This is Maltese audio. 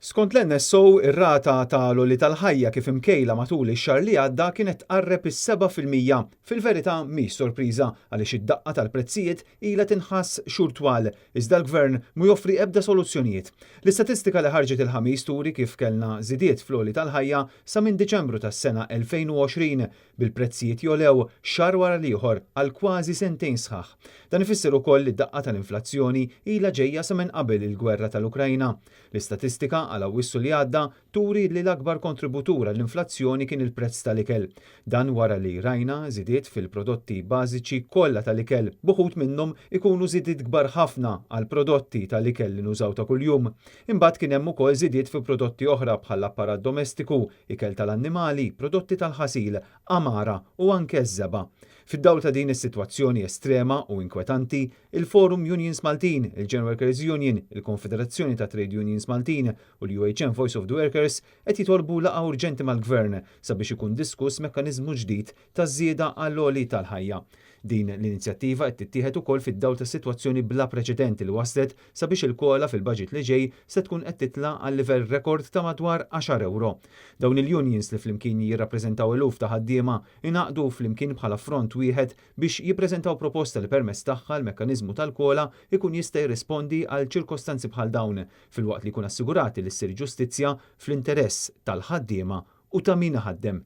Skont l-NSO, ir-rata ta' l-għoli tal-ħajja kif imkejla matul ix-xahar li għadda kienet tqarreb is-7%. Fil-verità mhix sorpriża għaliex id-daqqa tal-prezzijiet ilha tinħass xhur twal, iżda l-Gvern mhu joffri ebda soluzzjonijiet. L-istatistika li ħarġet il-Ħamis turi kif kellna żidiet fl-għoli tal-ħajja sa minn Diċembru tas-sena 2020, bil-prezzijiet jogħlew xahar wara l-ieħor għal kważi sentejn sħaħ. Dan ifisser ukoll li d-daqqa tal-inflazzjoni ilha ġejja sa minn qabel il-gwerra tal-Ukrajna. L-istatistika għal Awwissu li għadda turi li l-akbar kontributur għall-inflazzjoni kien il-prezz tal-ikel. Dan wara li rajna żidiet fil-prodotti bażiċi kollha tal-ikel, b'uħud minnhom ikunu żidiet kbar ħafna għal prodotti tal-ikel li nużaw ta' kuljum. Imbagħad kien hemm ukoll żidiet fi prodotti oħra bħall-apparat domestiku, ikel tal-annimali, prodotti tal-ħasil, għamara u anke ż-żebgħa. Fid-dawl ta' din is-sitwazzjoni estrema u inkwetanti, il-Forum Unions Maltin, il-General Workers Union, il-Konfederazzjoni ta' Trade Unions Maltin u l-UHM Voice of the Workers qed jitolbu laqgħa urġenti mal-Gvern sabiex ikun diskuss mekkaniżmu ġdid ta' żieda għall-għoli tal-ħajja. Din l-inizjattiva qed tittieħed ukoll fid-dawl ta' sitwazzjoni bla preċedenti li waslet sabiex il-COLA fil-budget li ġej se tkun qed titla' għal livell rekord ta' madwar 10 ewro. Dawn il-unions li flimkien jirrappreżentaw eluf ta' ħaddiema ingħaqdu flimkien bħala front wieħed biex jippreżentaw proposta li permezz tagħha l-mekkaniżmu tal-COLA ikun jista' jirrispondi għal ċirkostanzi bħal dawn filwaqt li jkun assigurati li ssir ġustizzja fl-interess tal-ħaddiema u ta' min iħaddem.